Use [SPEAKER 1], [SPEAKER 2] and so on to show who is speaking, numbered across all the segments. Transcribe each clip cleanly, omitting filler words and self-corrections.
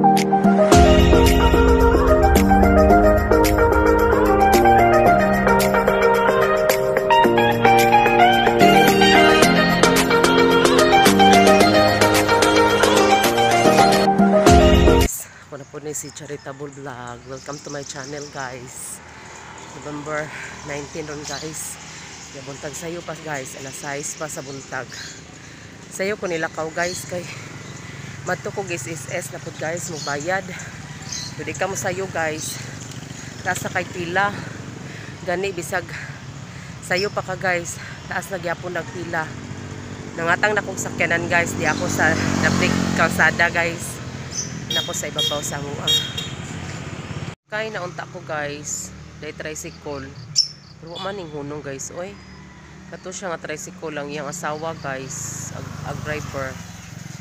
[SPEAKER 1] Ako na po ni si Charitable Vlog. Welcome to my channel, guys. November 19 ron, guys. Ya buntag sayo pa, guys. Alas 6 pa sa buntag. Sayo ko nilakaw, guys, kay madto ko SSS na pud, guys, mobayad. Pwede ka mo sayo, guys. Taas na kay pila. Gani bisag sayo pa ka, guys. Taas na gyapon nagpila. Nangatang na kong sakyanan, guys. Di ako sa daplik kalsada, guys. Nako sa ibabaw sa among kay naunta ko, guys, dai tricycle pero wa man ning hunong, guys, oy. Kato siya nga tricycle lang iyang asawa, guys, ag driver.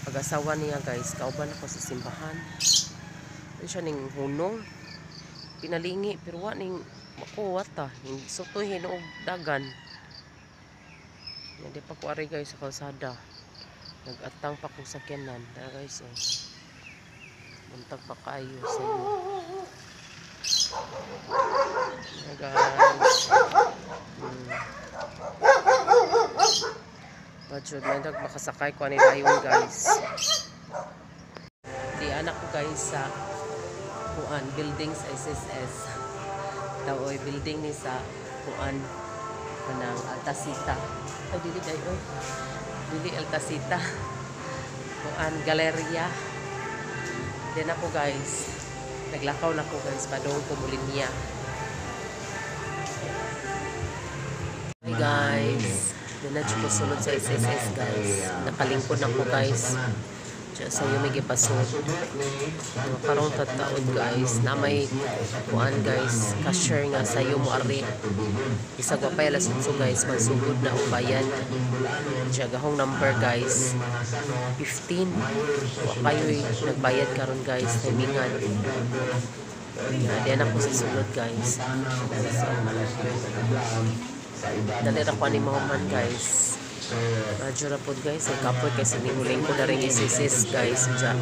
[SPEAKER 1] Pag asawa niya, guys, kauban ako sa simbahan. Ano siya ning hunong pinalingi pero wa ning makuha ta sutoy hinuog dagan. Hindi pa ko ari, guys, sa kalsada. Nagatang pa kong sakyanan. Tara, guys, oh. Buntag pa kayo sa inyo. Hi, guys. Budget, may nag makasakay ko ani dayon, guys. Di anak ko, guys, sa kuan building sa SSS. Daw oy building ni sa kuan kanang Altasita. Ay dili day oy. Dili Altasita. Kuan Galeria. Then ako, guys, naglakaw na ko, guys, padong ko mulinya. Hi, guys. Then na ko sulod sa SSS, guys. Nakalingkod na ko, guys. Diyan sa iyo may gipasod. Karong tataod, guys, na may kuan, guys, cashier nga sa iyo mo ari. Isag wa pa alas 8, guys, magsugod na og bayad. Diyan gahong number, guys, 15. Wa kayo'y nagbayad karon, guys, timingan. Diyan ako sa sulod, guys. So, dali ra ko ani mahuman, guys. Radyo ra pod, guys, ay kapoy kasi nihuling ko na rin SSS, guys. Diyan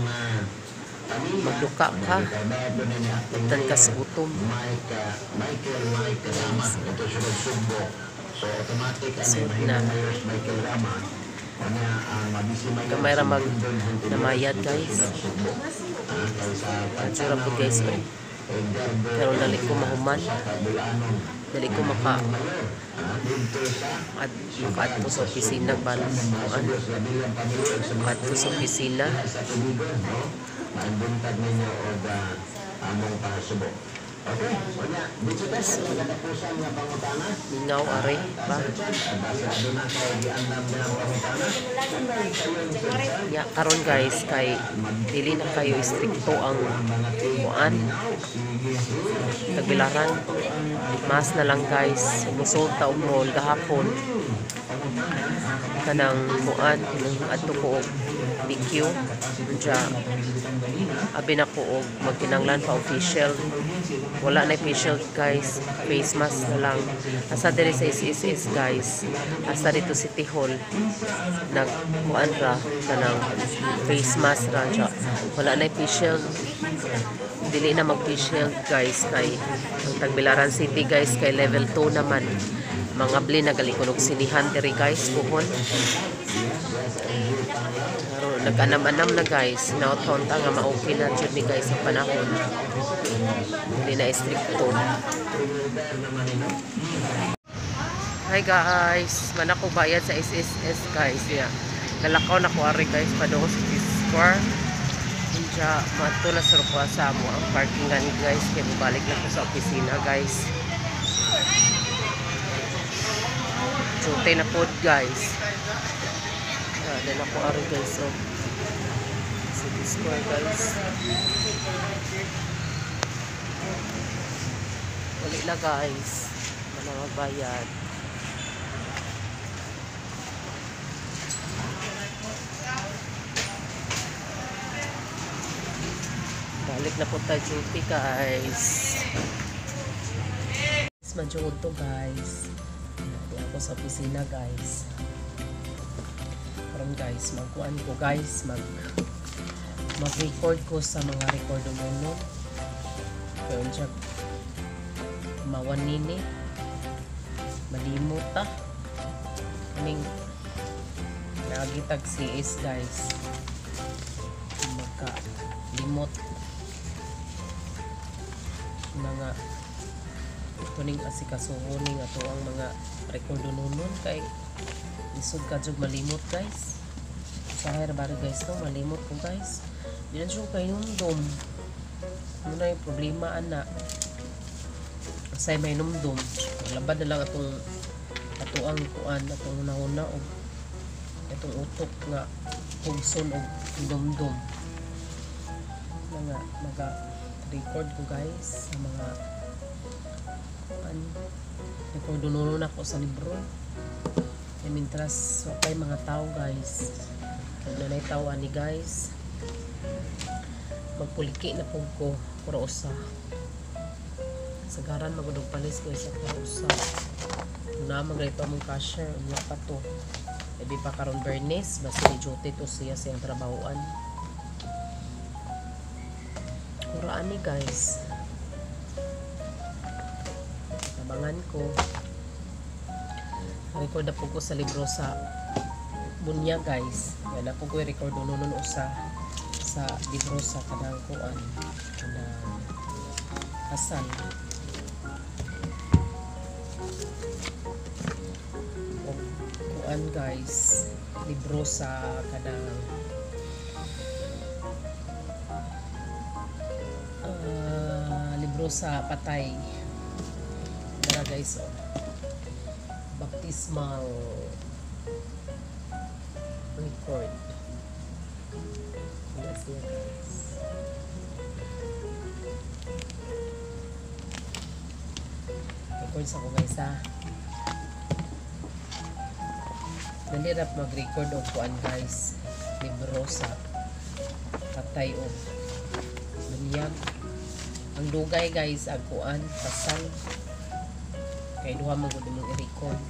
[SPEAKER 1] magduka ka, magtan ka sa gutom. Sud na. Gamay ra mag namayad, guys. Radyo ra pod, guys, oy. Pero dali ko mahuman. Dali ko maka at makaadto sa opisina bal kuan. Makaadto sa opisina. Mingaw are ba. Ya karon, guys, kay dili na kayo istrikto ang kuan tagbilaran. Mas na lang, guys, musod ta og mall gahapon kanang kuan kanang adto ko og BQ. Unya abi na ko og magkinanglan pa og face shield. Wala na face shield, guys, face mask na lang. Asa diri sa SSS, guys, asa dito City Hall, nag kuan ra kanang face mask ra siya. Wala na face shield, dili na mag face shield, guys, kay ang Tagbilaran City, guys, kay level 2 naman. Mga bli nagaling kunog sinihan diri, guys, kuhon. Pero nag-anam-anam na, guys. Naoton ta nga ma-okay na jud ni, guys, ang panahon. Dili na istrikto. Hi, guys, man ako bayad sa SSS, guys. Yeah. Nalakaw na ko ari, guys, padung sa City Square. Unya maadto na sa ko sa amo ang parkingan, guys, kay balik na ko sa opisina, guys. Duty na pod, guys. Then ako ari, guys, oh. City Square, guys. Uli na, guys. Wala magbayad. Balik na po tayo duty, guys. Medyo to, guys. Di ako sa opisina, guys. Karon, guys, magkuan ko, guys, mag Mag-record ko sa mga record mo kaya unsa mawan nini malimot ta kaning nagitag CS guys, magka limot mga tuning asikasuhon ning ato ang mga record nunon kay lisod ka jud malimot guys. Usahay ra ba guys no, malimot ko guys. Di na jud kay numdum. Ano na yung problema ana? Usahay may numdum. Maglabad na lang atong ato ang kuan, atong hunahuna og atong utok nga hugson og dumdum. Nga maga record ko guys sa mga kuan, record nunon ako sa libro. Kay mintras okay mga tao guys. Kung nanay tao ani guys, magpuliki na pug ko puro usa. Sagaran magudog palis ko sa puro usa. Na magrito among cashier unya pa to. Ebi pa karon Bernice basta ni duty to siya siyang trabahoan. Kuraan ni guys. Tabangan ko. Record na po ko sa libro sa bunya guys. Yan na po ko i-record nun usa sa libro sa kanang kuan kanang kasal. O kuan guys, libro sa kanang libro sa patay. Dara guys, oh. Baptismal record. Wala siya guys. Record sa ko guys ha. Dali rap mag-record og kuan guys. Libro sa patay og bunyag. Ang dugay guys ang kuan kasal. Kay duha man gud imong i-record.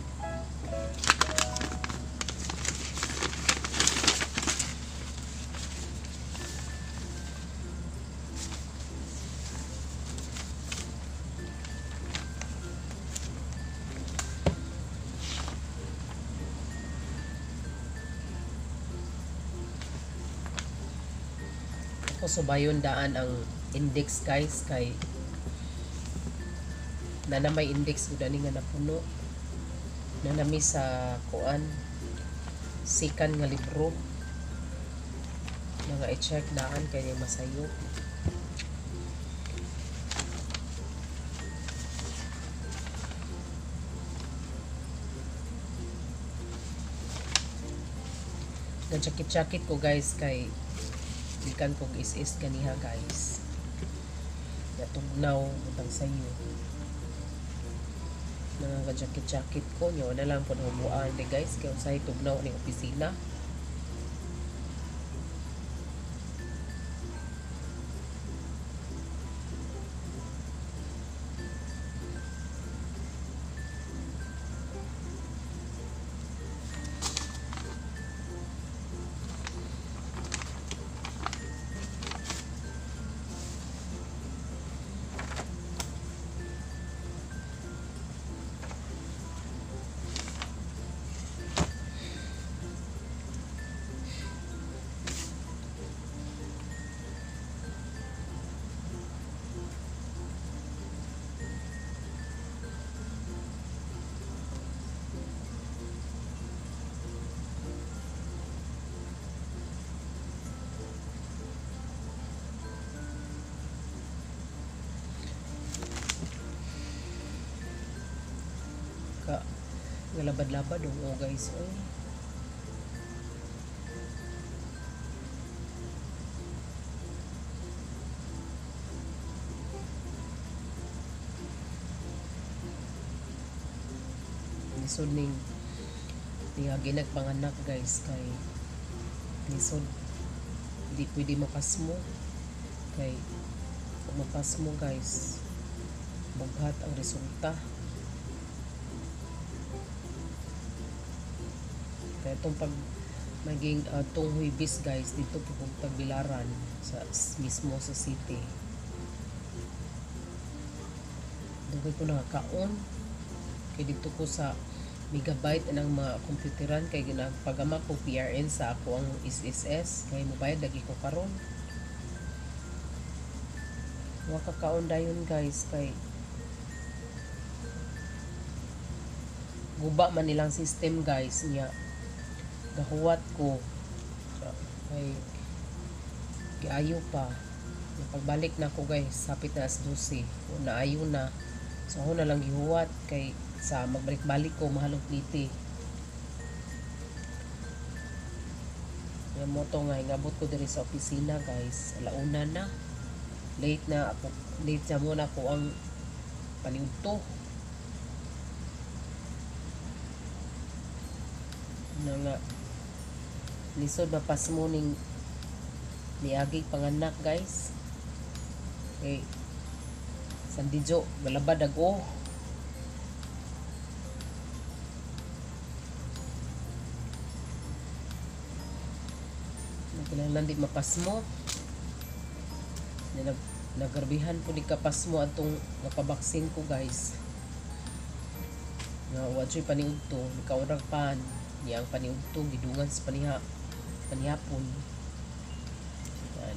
[SPEAKER 1] Ako subayon daan ang index guys kay na may index gud ani nga napuno. Nanami sa kuan sikan nga libro nga i-check daan kay masayo. Nagjakit-jakit ko guys kay gikan kog is-is ganiha guys. Natugnaw butang sayo. Nagajakit-jakit ko nyo na lang po nahubuan di guys kay usahay tugnaw ning opisina. Ka ngalabad-labad oh guys oy. Lisod ning niagi nagpanganak guys kay lisod, di pwede mapasmo kay kung mapasmo guys bughat ang resulta. Kaya itong pag Maging atong Huwebes, guys, dito po kog Tagbilaran sa mismo sa city. Dugay ko nakakaon kay dito ko sa Megabyte anang mga komputeran kay ginagpagama ko PRN sa ako ang SSS kay mobayad lagi ko karon. Wa kakaon dayon, guys, kay guba man nilang system, guys, niya gahuwat ko kay giayo pa. Pagbalik na ko, guys, sapit na alas 12, naayo na. So ako na lang gihuwat kay sa magbalik-balik ko mahalong plite. Nga mo to nga ingabot ko diri sa opisina, guys, alauna na. Late na ako, late sa mo na ako ang paniudto. Na nga lisod mapasmo ning niagi panganak, guys. Kay Sandijo, galabad ag-o. Kinahanglan di mapasmo. Nag, nagarbihan po di kapasmo atong napabaksin ko, guys. Nga wa joy paniudto, nikaurag pan niyang paniudto gidungan sa panihapon.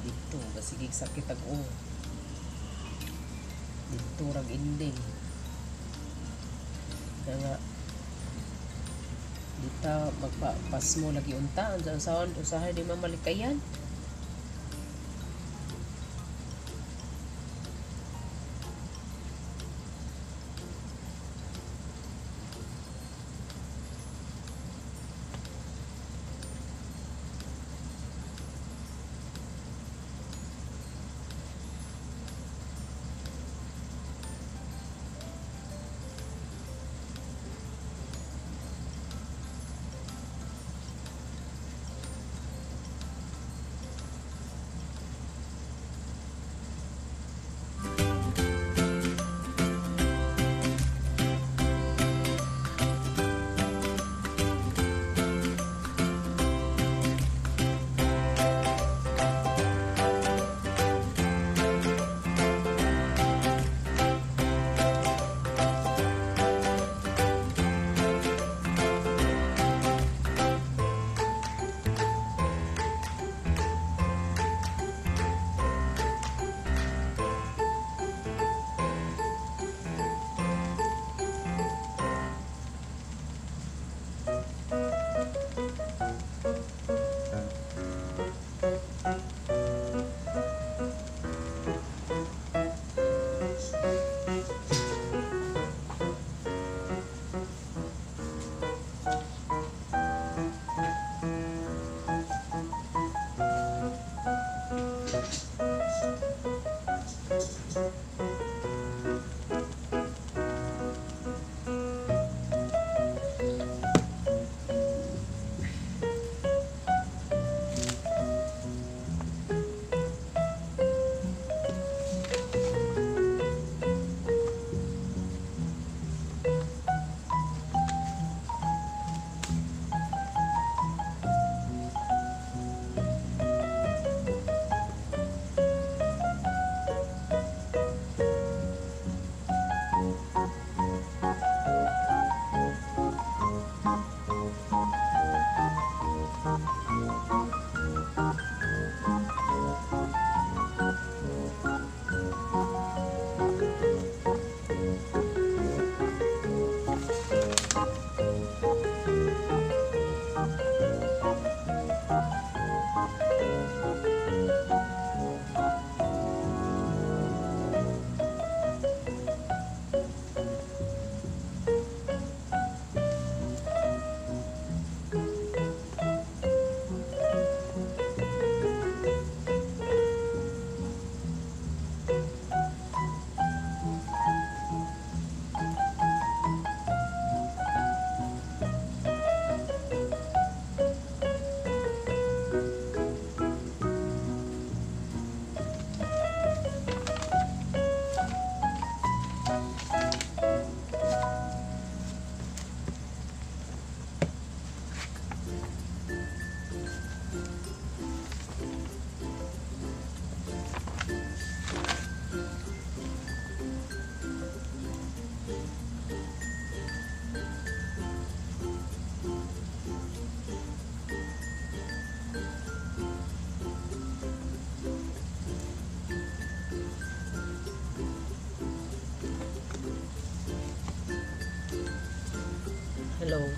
[SPEAKER 1] Dito gasigig sakit ag-o. Dito rag ending. Kaya nga dita magpapasmo lagi unta ang sahon usahay di mamalikayan. Hello.